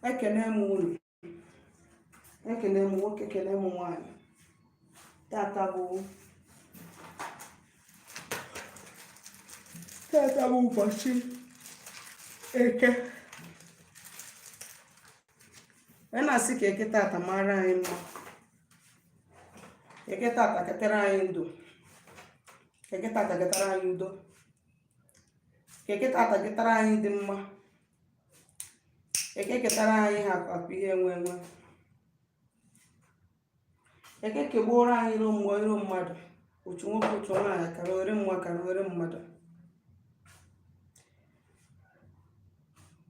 Ekene m unu, ekene m nwoke, kene m nwaanyị. Tata bụ ụbọchị Eke. Wee na-asị ka Eke tata mara anyị mma, Eke tata ketara anyị ndụ, Eke tata ketara anyị udo, ka Eke tata ketara anyị dị mma, Eke ketara anyị ha akụ akụ, ihe enwe enwe, Eke kegbuoro anyị iro mmụọ, iro mmadụ, otu nwoke, otu nwaanyị, kara were mmụọ, kara were mmadụ.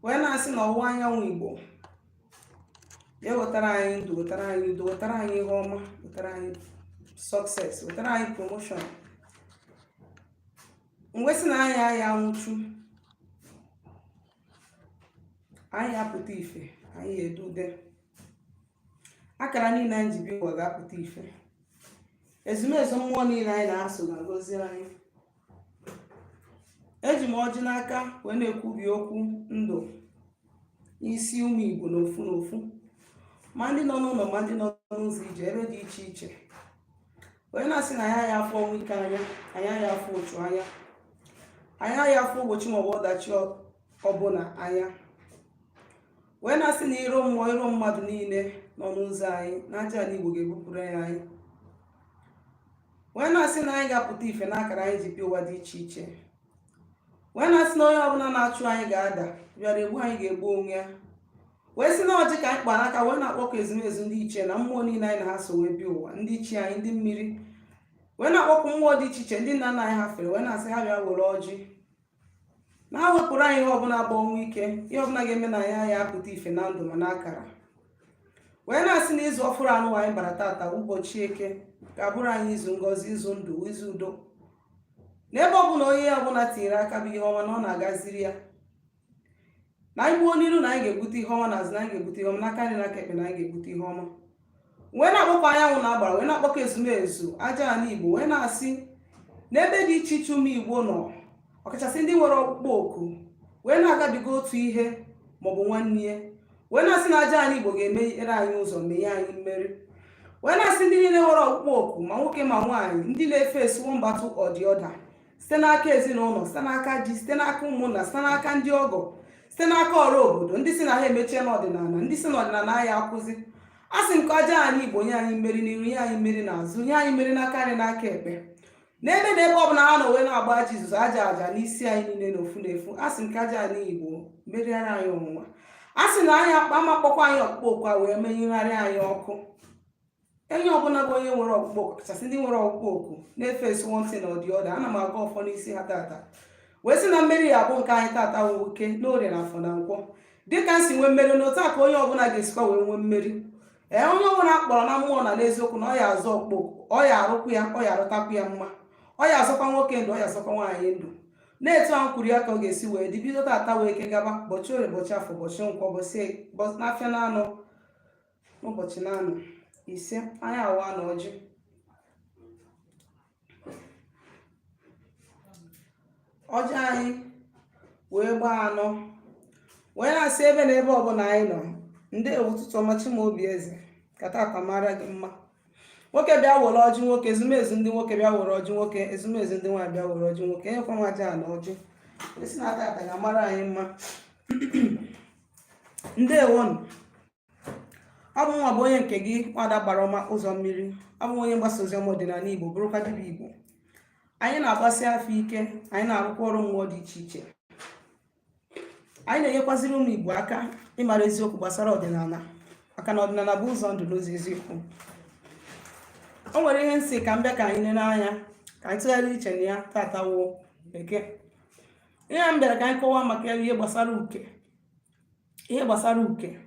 Wee na-asị na ọwụwa anyanwụ Igbo ya wetara anyị ndụ, wetara anyị udo, wetara anyị ihe ọma, wetara anyị success, wetara anyị promotion. Mgbe sị na anyị aya anwụchu, anyị apụta ife, anyị edu ude, akara niile anyị ji bịa ụwa ga-apụta ife, ezumezu mmụọ niile anyị na-aso ga-agọzi anyị. Eji m ọjị n'aka wee na-ekwubi okwu ndụ n'isi ụmụ Igbo n'ofu n'ofu, ma ndị nọ n'ụlọ, ma ndị nọ n'ụzọ ije ebe dị iche iche, wee na-asị na anyị aya afụ ọnwụ ike anya, anyị aya afụ ụchụ anya, anyị aya afụ ogbochi maọbụ ọdachi ọbụla anya. Wee na-asị na iro mmụọ, iro mmadụ niile nọ n'ụzọ anyị na aja ala Igbo ga-ebupụrụ ya anyị. Wee na-asị na anyị ga-apụta ife n'akara anyị ji bịa ụwa dị iche iche. Wee na-asị na onye ọbụla na-achụ anyị ga-ada, bịara egbu anyị ga-egbu onwe ya. Wee sị na ọjị ka anyị kpa n'aka wee na-akpọkọ ezumezu ndị ichie na mmụọ niile anyị na ha so wee bịa ụwa, ndị chi anyị, ndị mmiri, wee na-akpọkọ mmụọ dị iche iche ndị nna nna anyị ha fere, wee na-asị ha bịa were ọjị na ha wepụrụ anyị ihe ọbụla bụ ọnwụ ike, ihe ọbụla ga-eme na anyị aya apụta ife na ndụ ma n'akara. Wee na-asị na izu ọfụrụ anụ anyị bara tata, ụbọchị Eke, ga-abụrụ anyị izu ngọzi, izu ndụ, izu udo, n'ebe ọbụla onye ya ọbụla tinyere aka bụ ihe ọma na ọ na-agaziri ya, na anyị gbuo n'iru na anyị ga-egbute ihe ọma, n'azụ na anyị ga-egbute ihe ọma, n'aka nri n'aka ekpe na anyị ga-egbute ihe ọma. Wee na-akpọkọ anyanwụ na agbara, wee na-akpọkọ ezumezu aja ala Igbo, wee na-asị n'ebe dị iche iche ụmụ Igbo nọ, ọkachasị ndị nwere ọkpụkpọ oku wee na-agabiga otu ihe maọbụ nwanne ya, wee na-asị na aja ala Igbo ga-emeghere anyị ụzọ, menye anyị mmeri. Wee na-asị ndị niile nwere ọkpụkpọ oku, ma nwoke ma nwaanyị, ndị na-eface one battle or the other, site n'aka ezinụlọ, site n'aka di, site n'aka ụmụnna, site n'aka ndị ọgọ, site n'aka ọrụ obodo, ndị si na ha emechie n'ọdịnala, ndị si n'ọdịnala anyị akwụzi, a sị nke aja ala Igbo nye anyị mmeri n'iru, nye anyị mmeri n'azụ, nye anyị mmeri n'aka nri n'aka ekpe, n'ebe na ebe ọbụla ha nọ wee na-agba aja izuzu, aja aja n'isi anyị niile n'ofu n'efu. A sị nke aja ala Igbo meriara anyị ọnwụnwa. A sị na anyị akpa ama kpọkwa anyị ọkpụkpọ oku a wee menyegharị anyị ọkụ. Onye ọbụla bụ onye nwere ọkpụkpọ oku, kachasị ndị nwere ọkpụkpọ oku na-eface one thing or the other, ana m aga ọfọ n'isi ha tata, wee sị na mmeri ya bụ nke anyị tata, wụ Eke n'Orie na Afọ na Nkwọ. Dịka m si nwee mmeri n'otu a ka onye ọbụla ga-esikwa wee nwee mmeri. Ee, onye ọbụla kpọrọ na mmụọ na n'eziokwu na ọ ya azọ ọkpụkpọ oku, ọ ya arụkwu ya, ọ ya arụtakwu ya mma, ọ ya azọkwa nwoke ndụ, ọ ya azọkwa nwaanyị ndụ. Na-etu ahụ kwuru ya ka ọ ga-esi wee dị bido tata wee Eke gaba, ụbọchị Orie, ụbọchị Afọ, ụbọchị Nkwọ, ụbọchị n'afịa na-anọ, n'ụbọchị na-anọ ise. Anyị awa na ọjị. Ọjị anyị wee gbaa anọ, wee na-asị ebe na ebe ọbụla anyị nọ. Ndewo, ụtụtụ ọma. Chimaobi Eze, ka tata mara gị mma. Nwoke bịa were ọjị nwoke, ezumezu ndị nwoke bịa were ọjị nwoke, ezumezu ndị nwaanyị bịa were ọjị nwoke. Enyekwa m aja na ọjị esi na tata ga-amara anyị mma. Ndewonụ. Ọ bụ nwa bụ onye nke gị, Nwada Gbara Ọma Ụzọ Mmiri. Ọ bụ onye mgbasa ozi ọma ọdịnala Igbo, bụrụkwa dibịa Igbo. Anyị na-agbasi afa ike, anyị na-arụkwa ọrụ mmụọ dị iche iche. Anyị na-enyekwaziri ụmụ Igbo aka ịmara eziokwu gbasara ọdịnala, maka na ọdịnala bụ ụzọ ndụ n'ụzọ eziokwu. O nwere ihe m sị ka m bịa ka anyị nene anya, ka anyị tụgharịa uche na ya tata wụ Eke. Ihe m bịara ka anyị kọwaa maka ya, ihe gbasara uke, ihe gbasara uke.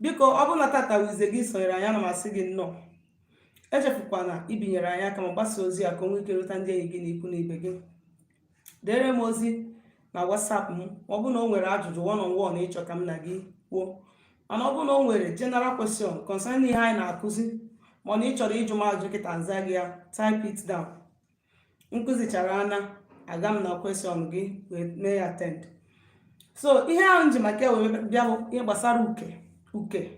Biko, ọ bụrụ na tata wụ izizi gị sonyere anyị, ana m asị gị nnọọ. Echefukwana ibinyere anyị aka ma gbasa ozi a ka o nwee ike rute ndị enyi gị na ikwu na ibe gị. Dere m ozi na WhatsApp m ma ọ bụrụ na o nwere ajụjụ one on one ịchọ ka m na gị kwuo, mana ọ bụrụ na o nwere general question concerning ihe anyị na-akụzi, ma ọ na ị chọrọ ịjụ m ajụjụ kịta nza gị ya, type it down. Nkụzichara ana aga m na question gị wee mee ya attend. So ihe ahụ nji maka ya wee bịa bụ ihe gbasara uke. Uke,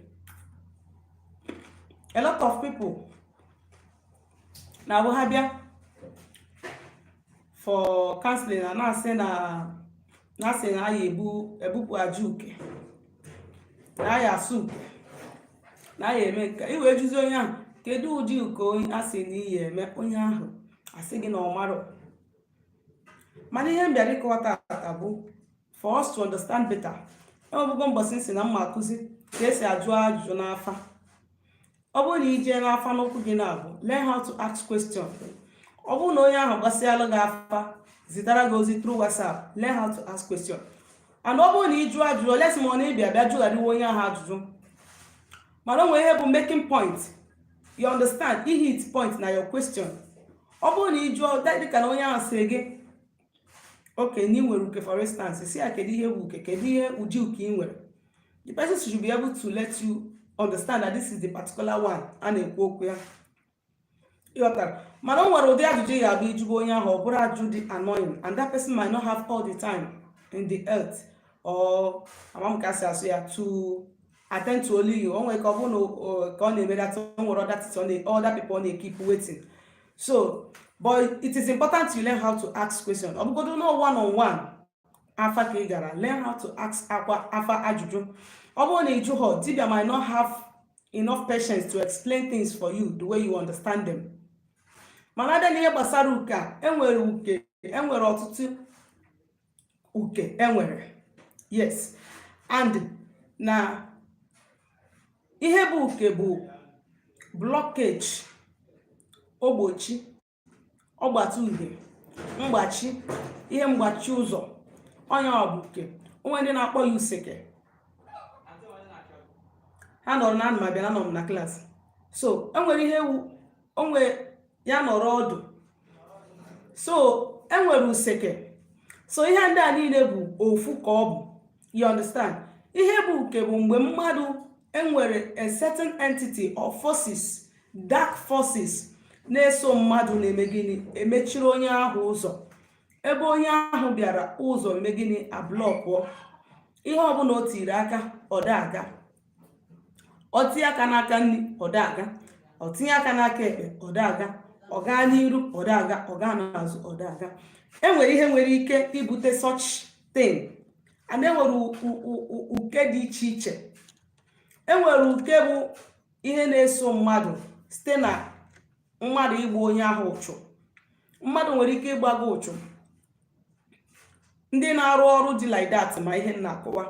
a lot of people na-abụ ha bịa for counseling na na-asị na ya ebu ebupụ aja uke, na ya asụ uke, na ya eme nke i wee jụzi onye ahụ, kedu ụdị uke onye a sị na iyi eme? Onye ahụ asị gị na ọ marọ. Mana ihe m bịara ịkọwa tata bụ for us to understand better. Enwebugo mbọsị nsị na mma akụzi ka esi ajụ ajụjụ n'afa. Ọ bụrụ na ị jee n'afa n'ụkwụ gị na-abụ, learn how to ask question. Ọ bụrụ na onye ahụ gbasịalụ gị afa, zitara gị ozi through WhatsApp, learn how to ask question. And ọ bụrụ na ị jụọ ajụjụ, olesi ma ọ na-ịbịa bịa jụghariwe onye ahụ ajụjụ, mana o nwere ihe bụ making point, you understand, hit point na your question. Ọ bụrụ na ị jụọ, dịka na onye ahụ sị gị okay, na ị nwere uke, for instance, si ya, kedu ihe bụ uke? Kedu ihe ụdị uke ị nwere? The person should be able to let you understand that this is the particular one a na-ekwu okwu ya. Ịghọtara? Mana o nwere ụdị ajụjụ ị ga-abụ ijụba onye ahụ, ọ bụrụ ajụjụ dị annoying, and that person might not have all the time in the earth, or ama m ka si asụ ya, to attend to only you. O nwere ka ọ bụrụ na ka ọ na-eme that, o nwere other things other people ọ na-keep waiting. So, but it is important you learn how to ask question. Ọ bụgodo no one on one afa ka ị gara, learn how to ask akwa afa ajụjụ. Ọ bụrụ na ị jụ ha, dibia might not have enough patience to explain things for you the way you understand them. Mana abịa n'ihe gbasara uke a, enwere uke, enwere ọtụtụ uke enwere. Yes, and na ihe bụ uke bụ blockage, ogbochi, ọgbata uhie, mgbachi, ihe mgbachi ụzọ. Onye ọ bụ uke, onwe ndị na-akpọ ya useke. Ha nọrọ na anụma bịa na nọ m na class. So enwere ihe onwe ya nọrọ ọdụ. So enwere useke. So ihe ndị a niile bụ ofu ka ọ bụ, you understand? Ihe bụ uke bụ mgbe mmadụ enwere a certain entity or forces, dark forces, na-eso mmadụ, na-eme gịnị? Emechiri onye ahụ ụzọ. Ebe onye ahụ bịara ụzọ eme gịnị? Ablockụọ ihe ọbụla o tiri aka, ọ da aga. Ọ tinye aka n'aka nri, ọ da aga. Ọ tinye aka n'aka ekpe, ọ da aga. Ọ gaa n'iru, ọ da aga. Ọ gaa n'azụ, ọ da aga. Enwere ihe nwere ike ibute such thing, and enwere uke dị iche iche. Enwere uke bụ ihe na-eso mmadụ site na mmadụ igbu onye ahụ ụchụ. Mmadụ nwere ike ịgba gị ụchụ. Ndị na-arụ ọrụ dị like that ma ihe m na-akọwa.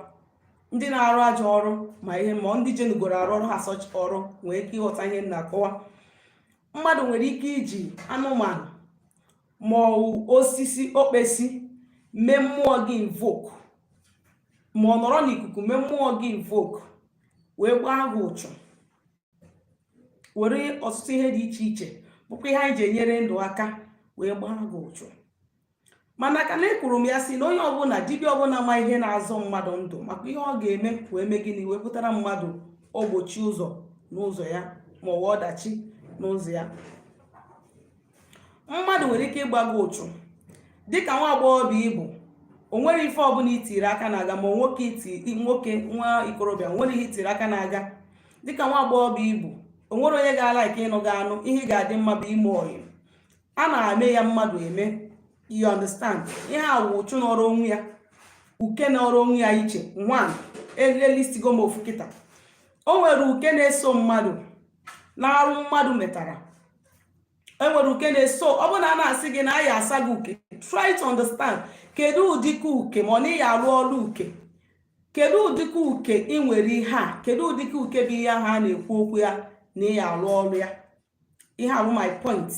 Ndị na-arụ ajọ ọrụ ma ihe, ma ndị jenugoro arụ ọrụ ha such ọrụ nwere ike ịghọta ihe m na-akọwa. Mmadụ nwere ike iji anụmanụ ma ọ bụ osisi okpesi mee mmụọ gị invoke, ma ọ nọrọ n'ikuku mee mmụọ gị invoke, wee gbaa gị ụchụ. Were ọtụtụ ihe dị iche iche bụkwa ihe anyị ji enyere ndụ aka wee gbaa gị ụchụ. Mana ka na ekwuru m ya sị na onye ọbụla, dibịa ọbụla ma ihe na-azọ mmadụ ndụ, maka ihe ọ ga-eme wee mee gịnị? Wee pụtara mmadụ ogbochi ụzọ n'ụzọ ya, ma ọ bụ ọdachi n'ụzọ ya. Mmadụ nwere ike ịgba gị ụchụ dịka nwa agbọghọbịa ịbụ, o nwere ife ọbụla itiri aka na-aga, ma nwoke iti nwoke, nwa ikorobịa, o nwere ihe itiri aka na-aga. Dịka nwa agbọghọbịa ịbụ, o nwere onye ga-ala ike ịnụ gị anụ. Ihe ga-adị mma bụ ime oyi a na-eme ya mmadụ eme, you understand? Ihe a wụ ụchụ nọrọ onwe ya, uke nọrọ onwe ya iche. One elistigo m ofu kịta. O nwere uke na-eso mmadụ na-arụ mmadụ metara. Enwere uke na-eso. Ọ bụrụ na a na-asị gị na a ya asa gị uke, try to understand kedu ụdịka uke, ma ọ na ị ya arụ ọrụ uke. Kedu ụdịka uke ị nwere ihe a? Kedu ụdịka uke bụ ihe ahụ a na-ekwu okwu ya na ị ya arụ ọrụ ya? Ihe a bụ my point,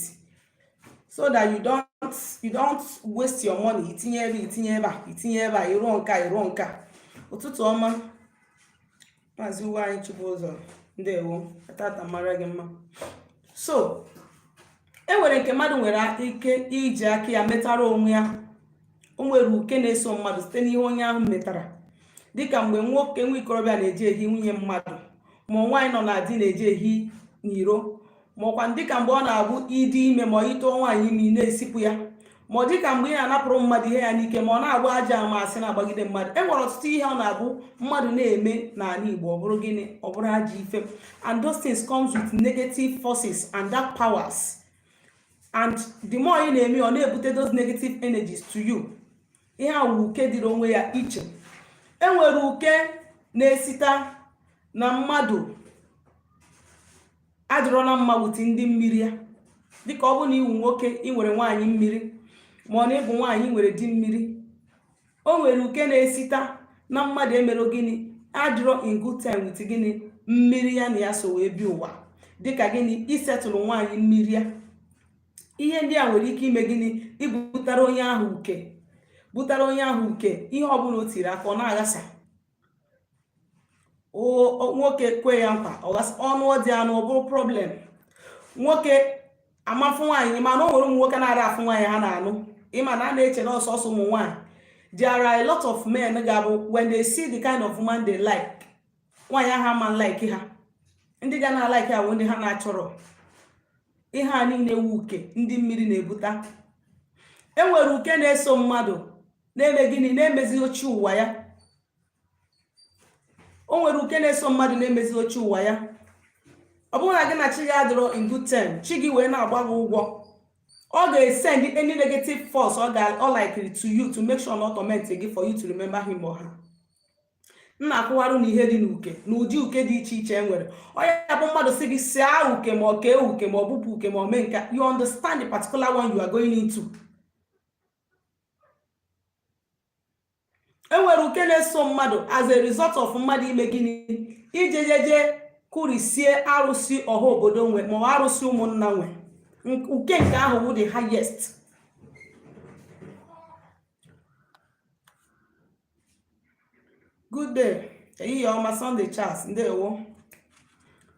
so that you don't waste your money. Itinye ebe, itinye ebe a, itinye ebe a, ịrụọ nke a, ịrụọ nke a. Ụtụtụ ọma, Maazị uwe anyị Chibụzọ, ndewo. Tata mara gị mma. So e nwere nke mmadụ nwere ike iji aka ya metara onwe ya. O nwere uke na-eso mmadụ site n'ihe onye ahụ metara, dịka mgbe nwoke, nwa ikorobịa na-eji ehi nwunye mmadụ, ma nwaanyị nọ na di na-eji ehi n'iro, ma ọkwa dịka mgbe ọ na-abụ ịdị ime, ma ịtụọ nwaanyị ime, ị na-esipụ ya, Ma ọ dịka mgbe ị na-anapụrụ mmadụ ihe ya n'ike, ma ọ na-agba aja ama asị na-agbagide mmadụ. E nwere ọtụtụ ihe ọ na-abụ mmadụ na-eme n'ala Igbo, ọ bụrụ gịnị? Ọ bụrụ ajọ ife. And those things comes with negative forces and dark powers, and the more ị na-eme, ọ na-ebute those negative energies to you. Ihe a wụ uke dịrị onwe ya iche. E nwere uke na-esita na mmadụ adịrọ na mma with ndị mmiri ya, dịka ọ bụrụ na iwu nwoke, ị nwere nwaanyị mmiri, ma ọ na ịbụ nwaanyị nwere di mmiri. O nwere uke na-esita na mmadụ emere gịnị? Adịrọ in good time with gịnị? Mmiri ya na ya so wee bi ụwa. Dịka gịnị? Isetụrụ nwaanyị mmiri ya. Ihe ndị a nwere ike ime gịnị? Ibutara onye ahụ uke, butere onye ahụ uke. Ihe ọbụla o tiri aka, ọ na-aghasa. Nwoke kwe ya nkwa, ọnụ dị anụ, ọ bụrụ problem. Nwoke amafụ nwaanyị, mana o nwere ụmụ nwoke na-ara afụ nwaanyị ha na-anụ. Ịma na a na-eche na ọsọsọ ụmụ nwaanyị. There are a lot of men ga-abụ when they see the kind of woman they like, nwaanyị ahụ ama like ha. Ndị ga na-alike ha bụ ndị ha na-achọrọ. Ihe a niile wu uke ndị mmiri na-ebute. E nwere uke na-eso mmadụ na-eme gịnị? Na-emezi oche ụwa ya. O nwere uke na-eso mmadụ na-emezi oche ụwa ya. Ọ bụrụ na gị na chi gị adịrọ in good term, chi gị wee na-agba gị ụgwọ, ọ ga-esend any negative force ọ ga ọ likely to you to make sure na ọ torment gị for you to remember him or her. M na-akụwarụ na ihe dị n'uke na ụdị uke dị iche iche e nwere. Ọ ya bụ mmadụ si gị saa uke, ma ọ kee uke, ma ọ bụpụ uke, ma ọ mee nke, you understand the particular one you are going into. E nwere uke na-eso mmadụ as a result of mmadụ ime gịnị? Ijejeje kụrisie arụsị ọha obodo nwe, ma ọ arụsị ụmụnna nwe. Uke nke ahụ wụ the highest. Good day, ehihie ọma. Sunday Charles, ndewo,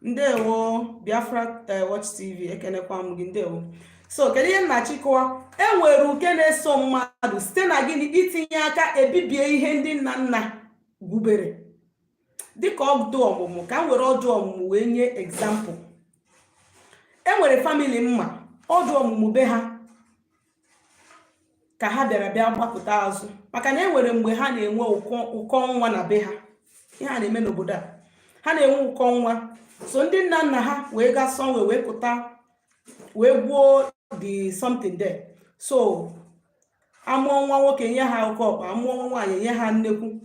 ndewo. Biafra Watch TV, ekenekwa m gị, ndewo. So kedu ihe m na-achọ ịkọwa? E nwere uke na-eso mmadụ site na gịnị? Itinye aka ebibie ihe ndị nna nna gwubere, dịka ọdụ ọmụmụ. Ka m were ọdụ ọmụmụ wee nye example. E nwere family mma ọdụ ọmụmụ be ha ka ha bịara bịa gbapụta azụ, maka na e nwere mgbe ha na-enwe ụkọ nwa na be ha. Ihe a na-eme n'obodo a, ha na-enwe ụkọ nwa. So ndị nna nna ha wee gaa somewhere wee pụta wee gbuo the something there. So amụọ nwa nwoke, nye ha oke ọkpa; amụọ nwa nwaanyị, nye ha nnekwu.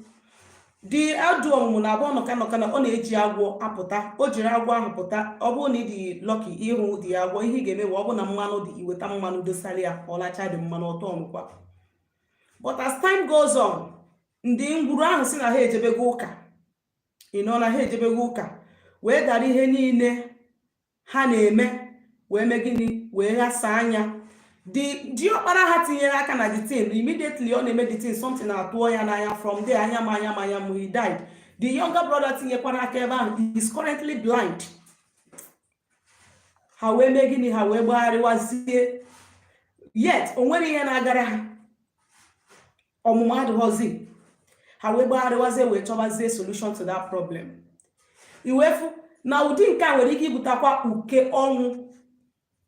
Dị adụ ọmụmụ na abụọ nọka nọka na ọ na-eji agwọ apụta. O jiri agwọ ahụ pụta. Ọ bụrụ na ị dị lucky ịhụ dị agwọ, ihe ị ga-eme bụ, ọ bụ na mmanụ dị, iweta mmanụ dosara ya, ọ lacha dị mmanụ, ọtọ ọnụkwa. But as time goes on, ndị ngwuru ahụ si na ha ejebego ụka, ị nọ na ha ejebego ụka, wee dara ihe niile ha na-eme, wee mee gịnị? Wee ghasa anya. The diọkpara ha tinyere aka na the thing. Immediately ọ na-eme the thing, something atụọ ya n'anya. From there, anya m, anya m, anya m, he died. The younger brother tinyekwara aka ebe ahụ is currently blind. Ha wee mee gịnị? Ha wee gbagharịwazie, yet o nwere ihe na-agara ha, ọmụmụ adịghọzi. Ha wee gbagharịwazie, wee chọbazie solution to that problem. Iwefu na ụdị nke a nwere ike ibutakwa uke ọnwụ.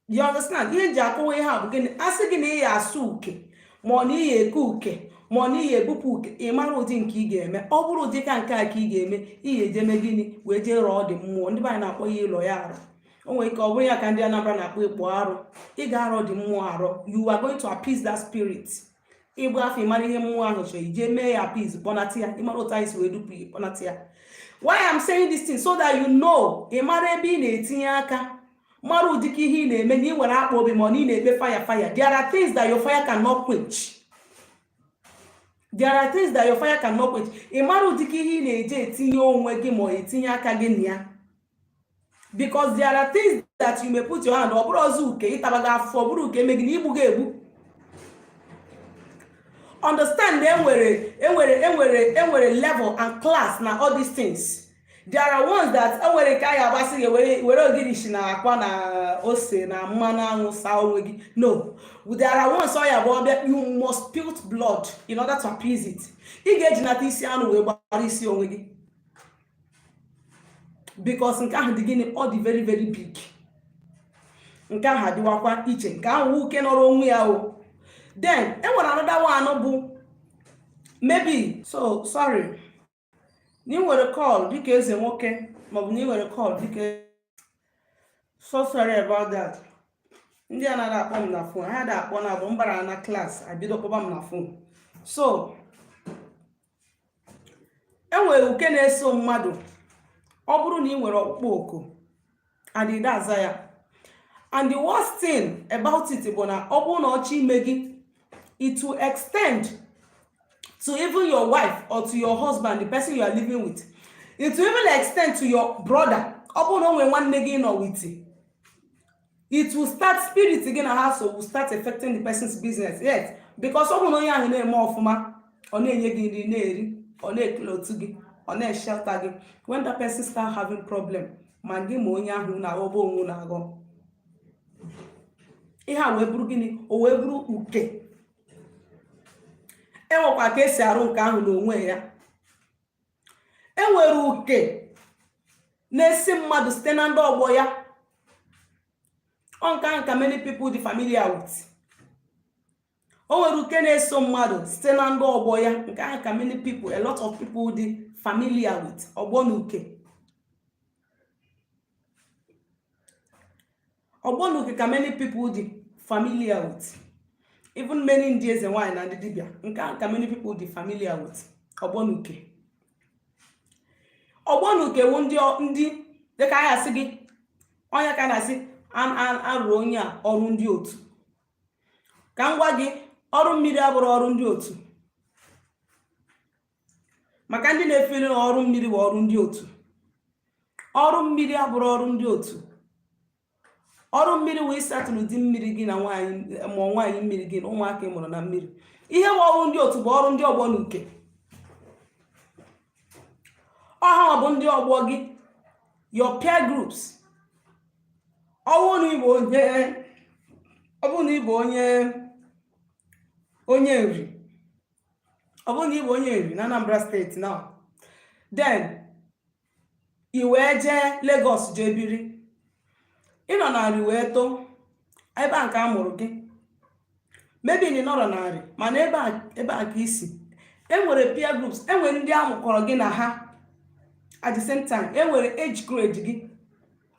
You understand? Ihe nji akọwa ihe a bụ gịnị? A sị gị na ị ya asụ uke, ma ọ na ị ya eke uke, ma ọ na ị ya ebupụ uke, ị mara ụdị nke ị ga-eme. Ọ bụrụ ụdị ka nke a ka ị ga-eme, ị ga eje mee gịnị? Wee jee rọọ dị mmụọ. Ndị be anyị na-akpọ ya ịlọ ya arụ. O nwere ike ọ bụrụ ya ka ndị Anambra na-akpọ ịkpọ arụ. Ị ga-arọ dị mmụọ arọ. You are going to appease that spirit. Ịgba afọ, ịmara ihe mmụọ ahụ chọrọ, ije mee ya appease, kpọnata ya. Ịmara otu anyị si wee dupu ya, kpọnata ya. Why I'm saying this thing, so that you know, ị mara ebe ị na-etinye aka, mara ụdịka ihe ị na-eme, na ị nwere akpa obi, ma ọ na ị na-ekpe fire fire. There are things that your fire cannot quench. There are things that your fire cannot quench. Ị mara ụdịka ihe ị na-eje etinye onwe gị, ma ọ etinye aka gị na ya, because there are things that you may put your hand, ọ bụrụ ọzọ uke ịtabaga afọ, ọ bụrụ uke eme gị na igbu gị egbu. Understand na enwere level and class na all these things. There are ones that enwere nke a ga-agbasị gị were ogirishi na akwa na ose na mmanụ aṅụ saa onwe gị. No, there are ones ọ ya bụ ọbịa, you must spill blood in order to appease it. Ị ga-ejinata isi anụ wee gbara isi onwe gị, because nke ahụ dị gịnị? Ọ dị very very big. Nke ahụ adịwakwa iche. Nke ahụ uke nọrọ onwe ya o. Then enwere another one bụ maybe, so sorry, na ị nwere call dịka eze nwoke, maọbụ na ị nwere call dịka, so sorry about that. Ndị anaghị akpọ m na phone, ha da akpọ na abụ mbara na class abido kpọba m na phone. So enwere uke na-eso mmadụ. Ọ bụrụ na ị nwere ọkpụkpọ oku, adịda aza ya. And the worst thing about it bụ na ọ bụrụ na ọchọ ime gị, it will extend to even your wife or to your husband, the person you are living with. It will even extend to your brother. Ọ bụrụ na o nwere nwanne gị nọ with, it will start, spirit gị na ha so will start affecting the person's business. Yes, because ọ bụrụ na onye ahụ na-eme ọfụma, ọ na-enye gị nri na-eri, ọ na-eclothe gị, ọ na-eshelter gị. When that person start having problem, ma gị ma onye ahụ na-aghọgbu onwe na-aghọ. Ihe a wee bụrụ gịnị? O wee bụrụ uke. Enwekwa ka esi arụ nke ahụ n'onwe ya. Enwere uke na-esi mmadụ site na ndị ọgbọ ya. Ọ nke ahụ ka many people dị familiar with. O nwere uke na-eso mmadụ site na ndị ọgbọ ya. Nke ahụ ka many people, a lot of people dị familiar with. Ọgbọ na uke, ọgbọ na uke ka many people dị familiar with. Even many ndị eze nwaanyị na ndị dibịa, nke ahụ ka many people dị familiar with. Ọgbọ na uke, ọgbọ na uke wụ ndị dịka anyị asị gị, onye ka na-asị arụ onye a ọrụ ndị otu. Ka m gwa gị, ọrụ mmiri abụrụ ọrụ ndị otu. Maka ndị na-efere na ọrụ mmiri bụ ọrụ ndị otu, ọrụ mmiri abụrụ ọrụ ndị otu. Ọrụ mmiri wee settle di mmiri gị na nwaanyị, ma nwaanyị mmiri gị na ụmụaka ị mụrụ na mmiri. Ihe bụ ọrụ ndị otu bụ ọrụ ndị ọgbọ na uke. Ọha bụ ndị ọgbọ gị, your peer groups. Ọ bụrụ na ị bụ onye Nri, ọ bụrụ na ị bụ onye Nri na Anambra State now, then i wee jee Lagos, jee biri, ị nọ na Nri wee too, ebe a nke a mụrụ gị, maybe na ị nọrọ na Nri, mana ebe a ka isi. Enwere peer groups, enwere ndị amụkọrọ gị na ha at the same time, enwere age grade gị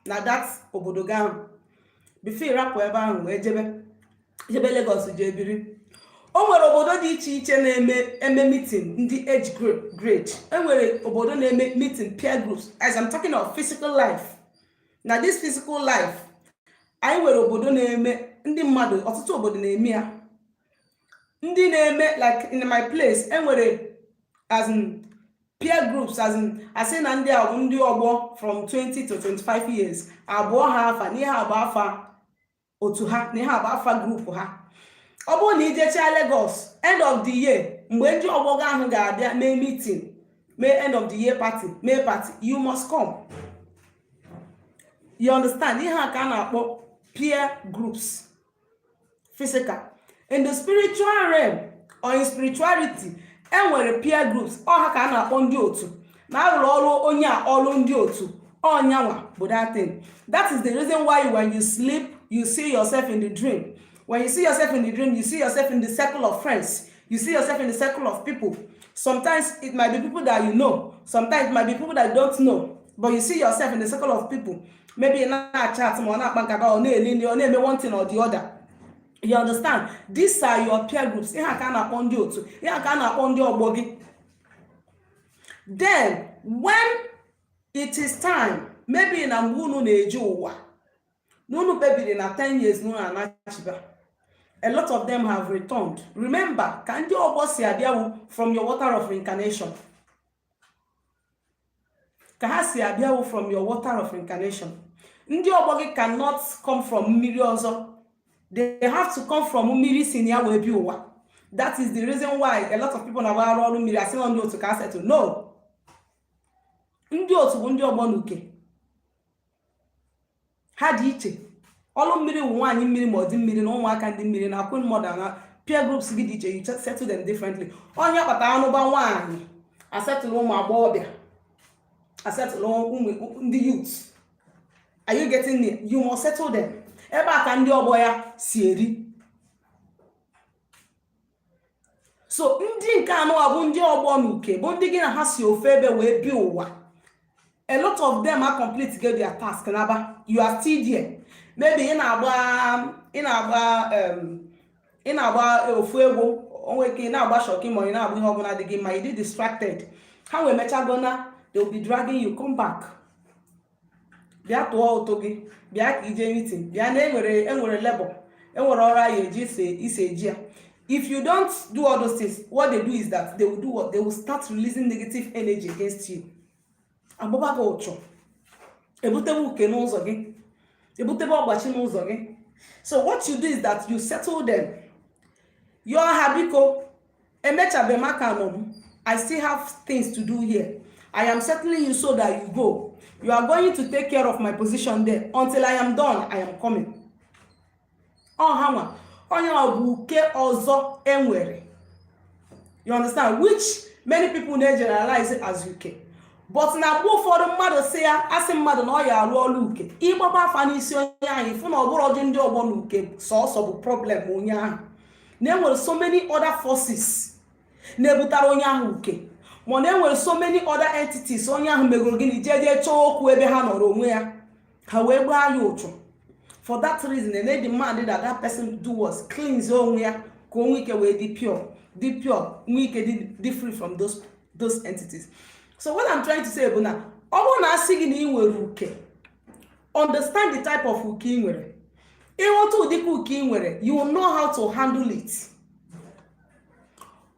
na that obodo gị ahụ before ịrapụ ebe ahụ wee jebe Lagos jee biri. O nwere obodo dị iche iche na-eme eme meeting ndị age grade. Enwere obodo na-eme meeting peer groups. As I'm talking of physical life, na this physical life, anyị nwere obodo na-eme, ndị mmadụ, ọtụtụ obodo na-eme ya. Ndị na-eme, like in my place, enwere as in peer groups, as in asị na ndị a bụ ndị ọgbọ from 20 to 25 years, abụọ ha afa na ihe abụ afa otu ha, na ihe abụ afa group ha. Ọ bụrụ na ijechaa Lagos, end of the year, mgbe ndị ọgbọ gị ahụ ga-abịa mee meeting, mee end of the year party, mee party, you must come. You understand? Ihe a ka a na-akpọ peer groups, physical. In the spiritual realm or in spirituality, enwere peer groups. Ọha ka a na-akpọ ndị otu na arụrụ ọrụ onye a, ọrụ ndị otu ọnyanwa bụ that thing. That is the reason why when you sleep, you see yourself in the dream. When you see yourself in the dream, you see yourself in the circle of friends, you see yourself in the circle of people. Sometimes it might be people that you know, sometimes it might be people that you don't know, but you see yourself in the circle of people. Maybe ị na-achat, ma ọ na-akpa nkata, ọ na-eli nri, ọ na-eme one thing or the other. You understand? These are your peer groups. Ihe a ka a na-akpọ ndị otu, ihe a ka a na-akpọ ndị ọgbọ gị. Then when it is time, maybe na mgbe unu na-eje ụwa na unu kpebiri na 10 years na unu anachiba, a lot of them have returned. Remember, ka ndị ọgbọ si abịawu from your water of reincarnation, ka ha si abịawu from your water of reincarnation. Ndị ọgbọ gị cannot come from mmiri ọzọ. They have to come from mmiri si na ya wee bịa ụwa. That is the reason why a lot of people na-agbara ọrụ mmiri, asị na ndị otu ka a settle. No, ndị otu bụ ndị ọgbọ na uke ha dị iche. Ọrụ mmiri wụ nwaanyị mmiri, ma ọ dị mmiri na ụmụaka ndị mmiri na queen mother na peer groups gị dị iche. You settle them differently. Onye kpatara anụba nwaanyị, asettle ụmụ agbọghọbịa, asettle ụmụ ndị youth. Are you getting me? You must settle them. Ebe a ka ndị ọgbọ ya si eri. So ndị nke anọ bụ ndị ọgbọ na uke, bụ ndị gị na ha si ofe ebe wee bịa ụwa. A lot of them are complete, get their task naba. You are still there. Maybe ị na-agba ofu egwu, onwe ike ị na-agba shoki, ma ị na-agba ihe ọbụla dị gị mma, ị dị distracted. Ha wee mechago na they will be dragging you, "Come back, bịa tụọ ụtụ gị, bịa ka ije meeting, bịa na enwere labor, enwere ọrụ anyị eji ise eji ya." If you don't do all those things, what they do is that they will do what? They will start releasing negative energy against you. Agbaba gị ụchụ, ebutebe uke n'ụzọ gị, ebutebe ọgbachi n'ụzọ gị. So what you do is that you settle them. Yọọ ha, "Biko, emechabe m aka nọ m. I still have things to do here. I am settling you so that you go. You are going to take care of my position there until I am done. I am coming." Ọ ha nwa, onye ọ bụ uke ọzọ enwere, you understand, which many people na-generalize as uke. But na mgbe ụfọdụ, mmadụ si ya, asị mmadụ na ọ ya arụ ọrụ uke, ịgbaba afa n'isi onye ahụ, ịfụ na ọ bụrụ ọdị ndị ọgbọ na uke sọọsọ bụ problem onye ahụ, na enwere so many other forces na-ebutara onye ahụ uke, ma na enwere so many other entities onye ahụ megoro gịnị, jee jee chọọ okwu ebe ha nọrọ onwe ya, ha wee gbaa ya ụchụ. For that reason, and demand that that person do was cleanse onwe ya, ka o nwee ike wee dị pure, nwee ike dị free from those entities. So what I'm trying to say bụ na ọ bụrụ na asị gị na ị nwere uke, understand the type of uke ị nwere. Ịghọta ụdịka uke ị nwere, you will know how to handle it.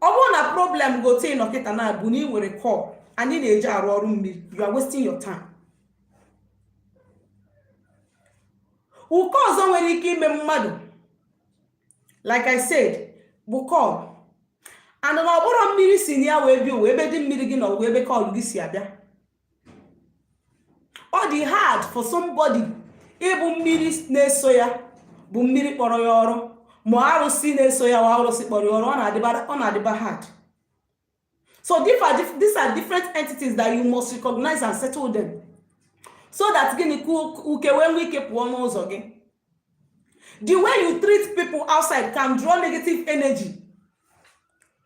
Ọ bụrụ na problem gote ịnọ kịta na bụ na ị nwere call anyị na-eji arụ ọrụ mmiri, you are wasting your time. Uke ọzọ nwere ike ime mmadụ, like I said, bụ call. And na ọ bụrụ mmiri si na ya wee bịa ụwa, ebe dị mmiri gị nọ wee ebe call gị si abịa. Ọ dị hard for somebody ịbụ mmiri na-eso ya bụ mmiri kpọrọ ya ọrụ, ma arụsị na-eso ya wa arụsị kpọrọ ya ọrụ. Ọ na-adịba hard. So these are different entities that you must recognize and settle them, so that gịnị, ka uke wee nwee ike pụọ n'ụzọ gị. The way you treat people outside can draw negative energy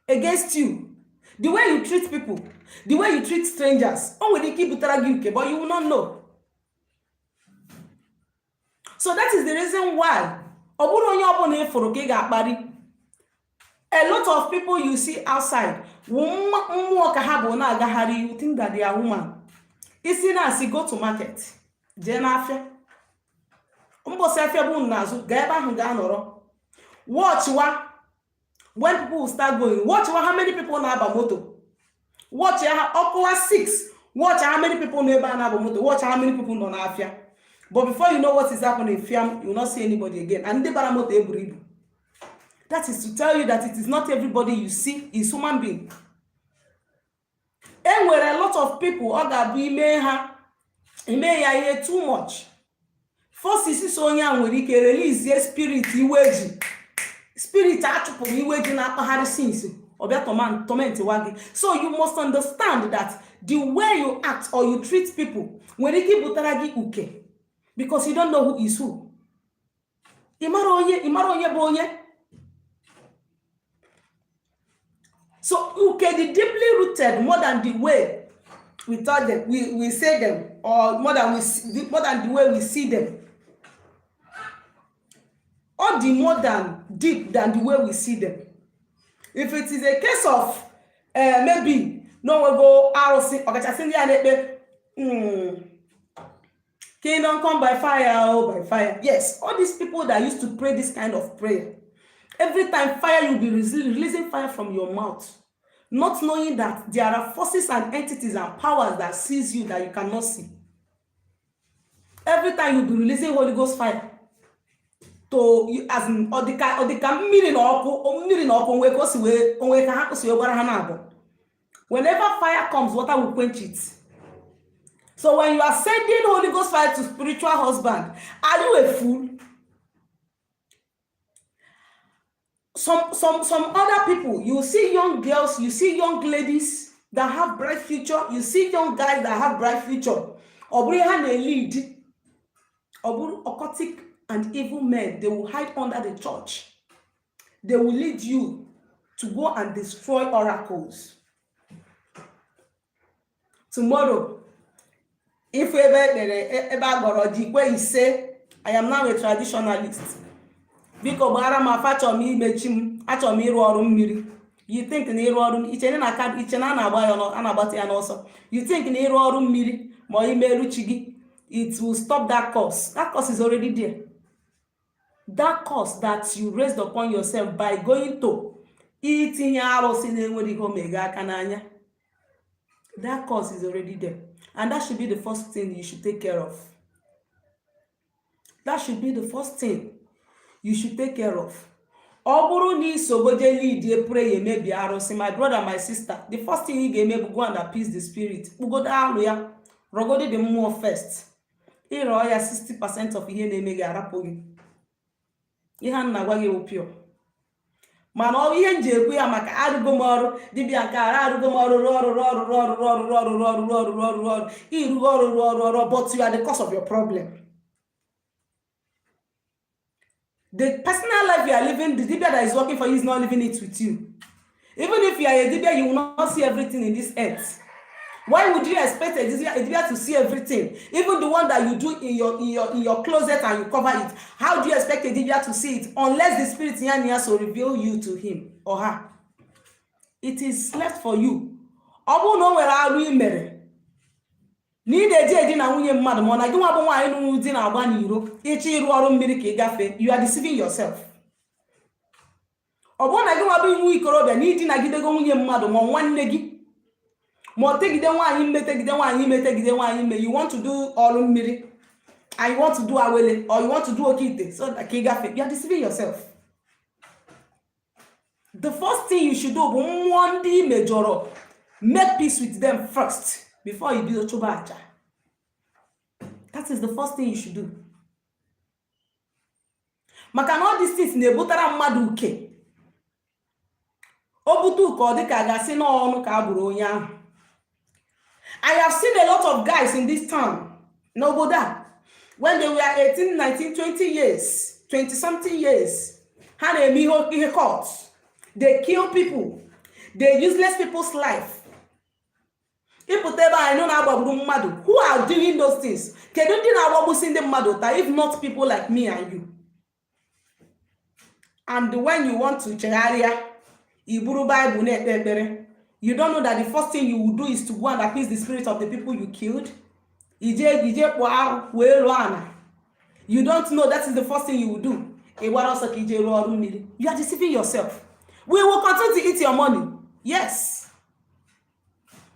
against you. The way you treat people, the way you treat strangers, o nwere ike ibutere gị uke, but you will not know. So that is the reason why ọ bụrụ onye ọbụla ịfụrụ ka ị ga-akparị. A lot of people you see outside wụ mmụọ ka ha bụ na-agagharị. You think that they are woman. Isi na-asị, go to market, jee n'afịa, mbọsị afịa bụ n'azụ, gaa ebe ahụ, gaa nọrọ, watch wa. When people will start going, watch wa how many people na-aba moto. Watch ha ọkụwa 6, watch how many people nọ ebe a na-aba moto, watch how many people nọ n'afịa. But before you know what is happening, fiam, you will not see anybody again, and ndị bara moto eburu ibu. That is to tell you that it is not everybody you see is human being. E nwere a lot of people ọ ga-abụ ime ha, ime ya ihe too much, forces so onye a nwere ike release spirit iwe ji, spirit achụpụrụ iwe ji na-akpagharị since ọbịa torment wa gị. So you must understand that the way you act or you treat people nwere ike ibutara gị uke, because you don't know who is who. Ị mara onye, ị mara onye bụ onye. So uke dị deeply rooted more than the way we thought them, we say them, or more than the way we see them. Ọ dị more than deep than the way we see them. If it is a case of maybe na onwego arụsị, ọkachasị ndị a na-ekpe "Kingdom come by fire, oh, by fire." Yes, all these people that used to pray this kind of prayer, every time fire, you'll be releasing fire from your mouth, not knowing that there are forces and entities and powers that sees you that you cannot see. Every time you'll be releasing Holy Ghost fire to you, as in, ọ dịka mmiri na ọkụ, mmiri na ọkụ onwe ka o si wee onwe ka ha si wee gwara ha na-abụ. Whenever fire comes, water will quench it. So when you are sending Holy Ghost fire to spiritual husband, are you a fool? Some other people, you see young girls, you see young ladies that have bright future, you see young guys that have bright future. Ọ bụrụ ha na-lead, ọ bụrụ occultic and evil men, they will hide under the church. They will lead you. To go and destroy oracles. Tomorrow, if ebe ekpere, ebe a gọrọ ji kwe ise, "I am now a traditionalist. Biko gbara m afa, achọrọ m imechi m, achọrọ m ịrụ ọrụ mmiri." You think na ịrụ ọrụ iche na aka iche na a na-agba ya, a na-agbata ya n'ọsọ. You think na ịrụ ọrụ mmiri ma ọ imerụ chi gị, it will stop that curse. That curse is already there. That curse that you raised upon yourself by going to itinye arụsị na-enwere ihe omega aka n'anya, that curse is already there, and that should be the first thing you should take care of. That should be the first thing you should take care of. Ọ bụrụ na isogoje lead prayer emebi arụsị, my brother, my sister, the first thing ị ga-eme bụ go and appease the spirit. Kpụgodo alụ ya, rọgodi the mmụọ first. Ịrọọ ya, 60% of ihe na-eme gị arapụ gị. Ihe a na-agwa gị bụ pure, mana ọ ihe m ji ekwu ya maka arụgo m ọrụ dibịa nke ara, arụgo m ọrụ, rụọ ọrụ, rụọ ọrụ, rụọ ọrụ, rụọ ọrụ, rụọ ọrụ, rụọ ọrụ, rụọ ọrụ, rụọ ọrụ, rụọ ọrụ, ịrụgo ọrụ, rụọ ọrụ, ọrụ, but you are the cause of your problem. The personal life you are living, the dibia that is working for you is not living it with you. Even if you are a dibia, you will not see everything in this earth. Why would you expect a dibia to see everything, even the one that you do in your closet and you cover it? How do you expect a dibia to see it unless the spirit ya so reveal you to him or her? It is left for you. Ọ bụrụ na o nwere arụ i mere na ị na-eji eji na nwunye mmadụ, ma ọ na gị nwa bụ nwaanyị nụrụ di na-agba n'iro, ịchọ ịrụ ọrụ mmiri ka ị gafee, you are deceiving yourself. Ọ bụrụ na gị nwa bụ iwu ikorobịa na iji nagidego nwunye mmadụ, ma ọ nwanne gị, ma ọ tegide nwaanyị ime, tegide nwaanyị ime, tegide nwaanyị ime, you want to do ọrụ mmiri and you want to do awele or you want to do oke ite so that ka ị gafee, you are deceiving yourself. The first thing you should do bụ mmụọ ndị ị mejọrọ, make peace with them first before you bido chụba aja. That is the first thing you should do, maka na all these things na-ebutara mmadụ uke. O bute uke, ọ dịka a ga-asị n'ọnụ ka a gburu onye ahụ. I have seen a lot of guys in this town, n'obodo a, when they were 18, 19, 20 years, 20 something years, ha na-eme ihe cult. They kill people, they useless people's life. Ịpụta ebe anyị nọ na-agbagburu mmadụ. Who are doing those things? Kedu ndị na-agbagbusi ndị mmadụ taa if not people like me and you? And when you want to chegharịa, i buru Bible na-ekpe ekpere. You don't know that the first thing you will do is to go and appease the spirit of the people you killed. Ije kpụọ arụ wee lụọ ana. You don't know that is the first thing you will do. Ị gbara ọsọ ka ije rụọ ọrụ mmiri. You are deceiving yourself. We will continue to eat your money. Yes,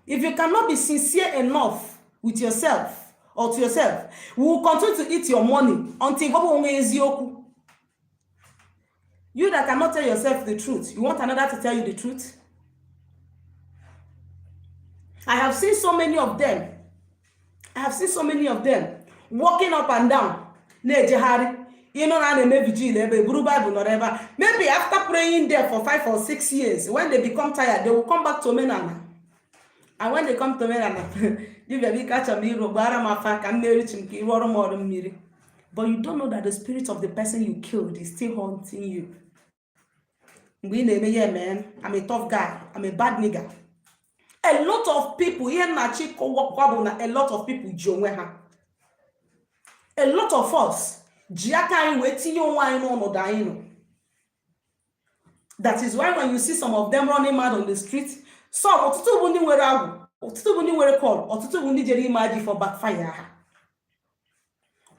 if you cannot be sincere enough with yourself or to yourself, we will continue to eat your money until gwaba onwe eziokwu. You that cannot tell yourself the truth, you want another to tell you the truth? I have seen so many of them. I have seen so many of them walking up and down, na-ejegharị. Ịnụ na a na-eme vigil ebe, buru Bible nọrọ ebe a. Maybe after praying there for 5 or 6 years, when they become tired, they will come back to omenala. And when they come to omenala, "Dibịa, biko, achọrọ m ịrụ, gbara m afa ka m merichi m ka ịrụ ọrụ m ọrụ mmiri." But you don't know that the spirit of the person you killed is still haunting you. Mgbe ị na-eme ya, "Man, I'm a tough guy, I'm a bad nigga." A lot of people, ihe nnachi kọwakwa bụ na a lot of people ji onwe ha. A lot of us ji aka anyị wee tinye onwe anyị n'ọnọdụ anyị nọ. That is why when you see some of them running mad on the street, some, ọtụtụ bụ ndị nwere agwụ, ọtụtụ bụ ndị nwere call, ọtụtụ bụ ndị jere ime aji for backfire ha,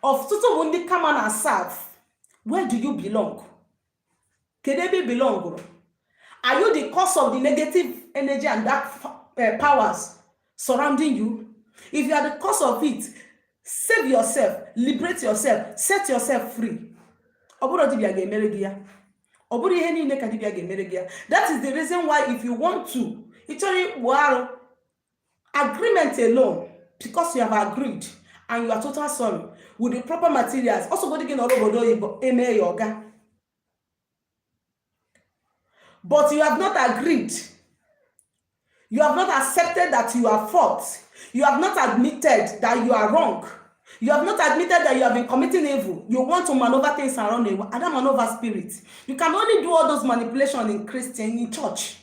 ọtụtụ bụ ndị kama na serve. Where do you belong? Kedu ebe ị belong? Are you the cause of the negative energy and dark powers surrounding you? If you are the cause of it, save yourself, liberate yourself, set yourself free. Ọ bụrụ dibịa ga-emere gị ya, ọ bụrụ ihe niile ka dibịa ga-emere gị ya. That is the reason why if you want to, ị chọrọ ịkpụ arụ, agreement alone, because you have agreed and you are total sorry with the proper materials, ọsọgodi gị nọrọ obodo oyibo eme ya ọga. But you have not agreed, you have not accepted that you are fault, you have not admitted that you are wrong. You have not admitted that you have been committing evil. You want to maneuver things around you. Ada maneuver spirit. You can only do all those manipulation in Christian, in church.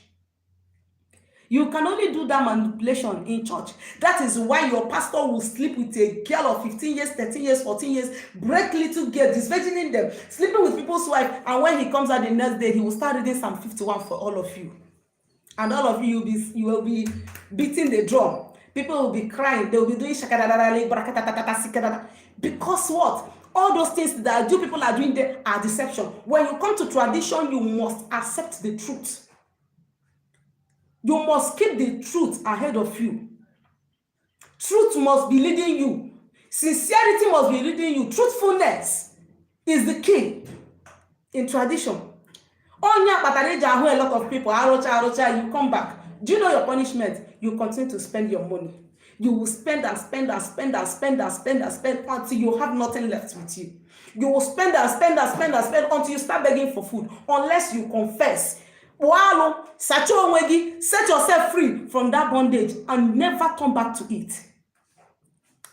You can only do that manipulation in church. That is why your pastor will sleep with a girl of 15 years, 13 years, 14 years, break little girl, disvirgining them, sleeping with people's wife. And when he comes out the next day, he will start reading Psalm 51 for all of you. And all of you will be beating the drum. People will be crying. They will be doing shakadadada, brakatatata, sikadada. Because what? All those things that you people are doing there are deception. When you come to tradition, you must accept the truth. You must keep the truth ahead of you. Truth must be leading you. Sincerity must be leading you. Truthfulness is the key in tradition. Onye kpatara eji ahụ a lot of people arụcha arụcha, you come back. Do you know your punishment? You continue to spend your money. You will spend and spend and spend and spend and spend and spend until you have nothing left with you. You will spend and spend and spend and spend until you start begging for food, unless you confess. Kpụọ alụ, sachaa onwe gị, set yourself free from that bondage and never turn back to it.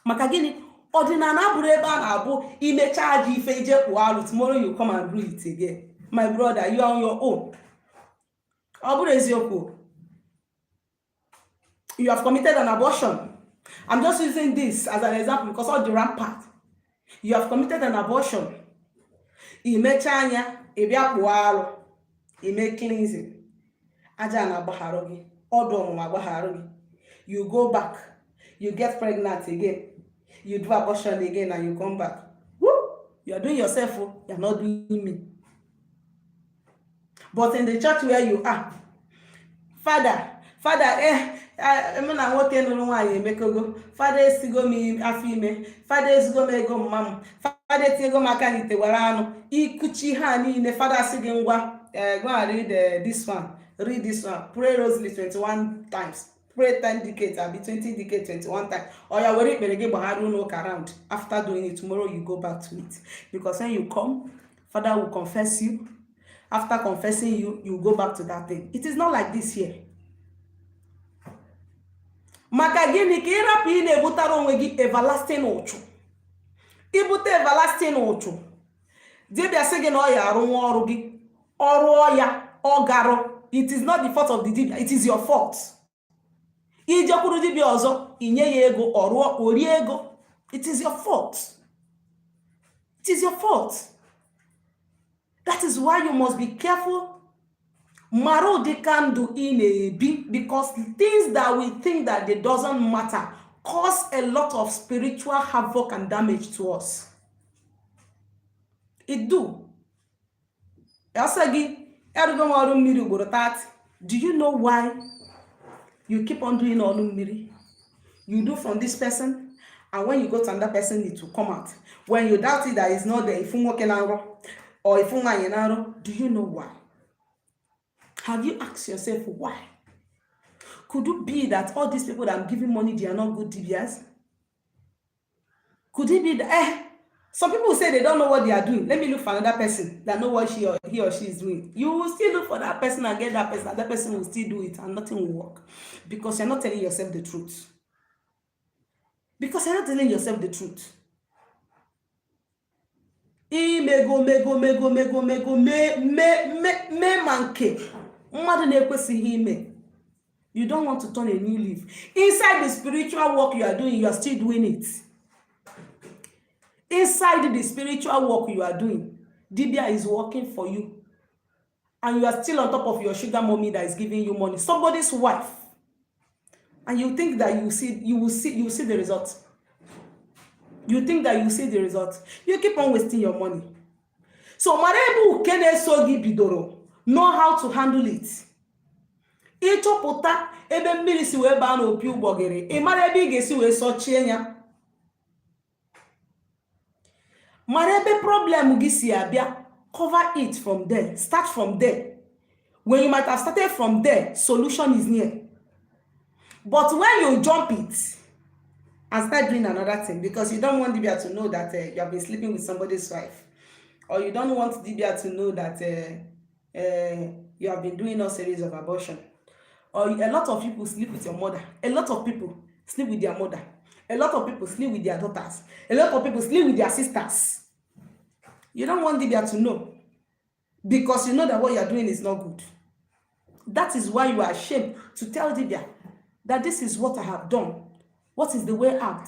Maka gịnị? Ọdịnala abụrụ ebe a na-abụ imecha aja ife ije kpụọ alụ, tomorrow you come and do it again. My brother, you are on your own. Ọ bụrụ eziokwu, you have committed an abortion. I'm just using this as an example because all the rampant. You have committed an abortion. Imecha anya, ị bịa kpụọ alụ, ime cleansing. Aja na-agbagharụ gị, ọdụ ọmụmụ agbagharụ gị. You go back, you get pregnant again, you do abortion again and you come back. Woo! You are doing yourself, oh, you are not doing me. But in the church where you are, "Father, Father, mụ na nwoke nụrụ nwaanyị emekogo. Fada esigo m afọ ime. Fada ezigo m ego mma m. Fada etinyego m aka n'ite were anụ." Ikuchi ha niile, fada sị gị, "Ngwa, go and read this one, read this one, pray rosary 21 times, pray 10 decades abi 20 decades 21 times." Or ya were ikpere gị gbagharị ụlọ ụka round. After doing it, tomorrow you go back to it, because when you come, Father will confess you. After confessing you, you go back to that thing. It is not like this here. Maka gịnị? Ka ịrapụ ị na-ebutara onwe gị everlasting ụchụ. Ibute everlasting ụchụ, dibịa sị gị na ọ ya arụ nwa ọrụ gị, ọrụọ ya, ọ garụ. It is not the fault of the dibia, it is your fault. Ijekwuru dibịa ọzọ, inye ya ego, ọ rụọ, o rie ego. It is your fault, it is your fault. That is why you must be careful. Mara ụdịka ndụ ị na-ebi, because things that we think that they doesn't matter cause a lot of spiritual havoc and damage to us. It do. Ọsọ gị, arụgo m ọrụ mmiri ugboro 30. Do you know why you keep on doing ọrụ mmiri? You do from this person, and when you go to another person, it will come out. When you doubt it that it's not there, ifu nwoke na nrọ or ifu nwaanyị na nrọ. Do you know why? Have you asked yourself why? Could it be that all these people that I'm giving money, they are not good dibias? Could it be that some people say they don't know what they are doing? Let me look for another person that know what she or he or she is doing. You will still look for that person and get that person, and that person will still do it, and nothing will work, because you're not telling yourself the truth. Because you're not telling yourself the truth. Imego mego mego mego mego mee mee mee mee ma nke mmadụ na-ekwesịghị ime. You don't want to turn a new leaf. Inside the spiritual work you are doing, you are still doing it. Inside the spiritual work you are doing, dibia is working for you, and you are still on top of your sugar mommy that is giving you money, somebody's wife, and you think that you will see the result. You think that you see the result. You keep on wasting your money. So mara ebe uke na-eso gị bidoro. Know how to handle it. Ịchọpụta ebe mmiri si wee baa n'opi ụgbọgịrị, ị mara ebe ị ga-esi wee sọchie ya. Mara ebe problem gị si abịa. Cover it from there. Start from there. When you might have started from there, solution is near. But when you jump it and start doing another thing because you don't want dibia to know that you have been sleeping with somebody's wife, or you don't want dibia to know that you have been doing a series of abortion, or a lot of people sleep with your mother, a lot of people sleep with their mother, a lot of people sleep with their father. A lot of people sleep with their daughters. A lot of people sleep with their sisters. You don't want dibia to know because you know that what you are doing is not good. That is why you are ashamed to tell dibia that this is what I have done. What is the way out?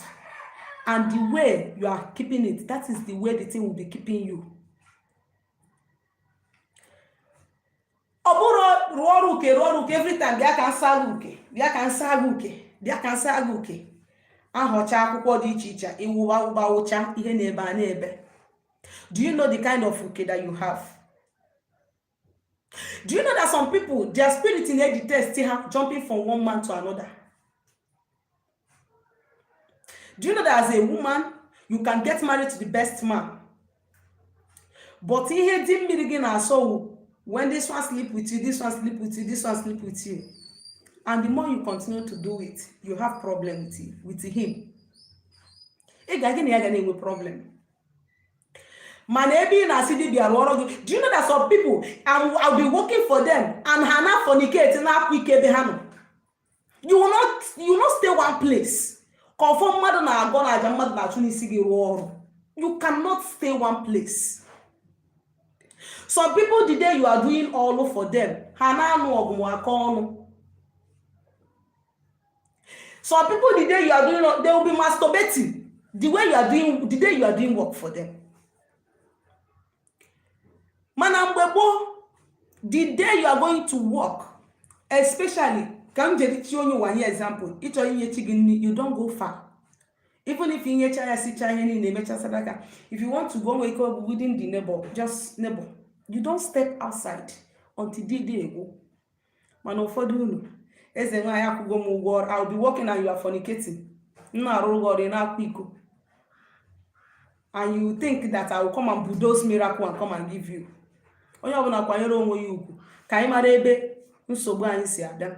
And the way you are keeping it, that is the way the thing will be keeping you. Ọ bụrụ rụọ ọrụ uke, rụọ ọrụ uke every time, bịa ka nsa gị uke, bịa ka nsa gị uke, bịa ka nsa gị uke. Ahọcha akwụkwọ dị iche iche, ịwụwa wụba wụcha ihe na-ebe a na-ebe. Do you know the kind of uke that you have? Do you know that some people, their spirit na-detest ha jumping from one man to another? Do you know that as a woman, you can get married to the best man, but ihe di mmiri gị na-asọ wụ when this one sleep with you, this one sleep with you, this one sleep with you. And the more you continue to do it, you have problem with, it, with him. Ị ga gị na ya ga na-enwe problem. Mana ebe ị na-asị dibịa rụọ ọrụ gị, do you know that some people, I'll be working for them and ha na fornicate, na-akwa ike ebe ha nọ? You will not stay one place. Ka ọfọ mmadụ na-agọ na aja mmadụ na-achụ n'isi gị rụọ ọrụ, you cannot stay one place. Some people, the day you are doing all for them, ha na-anụ ọgụ ma aka ọnụ. Some people, the day you are doing, they will be masturbating the way you are doing, the day you are doing work for them. Mana mgbe gboo, the day you are going to work, especially ka m jere chi onye ụwa nye example, ịchọ inye chi gị nri, you don't go far. Even if inyecha ya, sicha ihe niile, emecha sadaka, if you want to go, nwee ike ọ bụ within the neighbor, just neighbor. You don't step outside until the day egwu. Mana ụfọdụ unu, eze nwaanyị akwụgo m ụgwọ ọrụ, I will be working and you are fornicating. M na-arụrụ gị ọrụ, ị na-akwa iko, and you think that I will come and bulldoze miracle and come and give you. Onye ọbụla kwanyere onwe ya ugwu ka anyị mara ebe nsogbu anyị si abịa.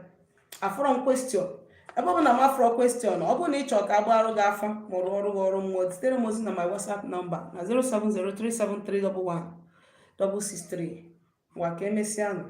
Afọrọ m question ebe ọ bụ na m afọrọ question. Ọ bụrụ na ị chọrọ ka a gbarụ gị afa ma ọ rụọ ọrụ gị ọrụ mmụọ, zitere m ozi na my WhatsApp number na 07037311663. Ngwa, ka emesịanụ.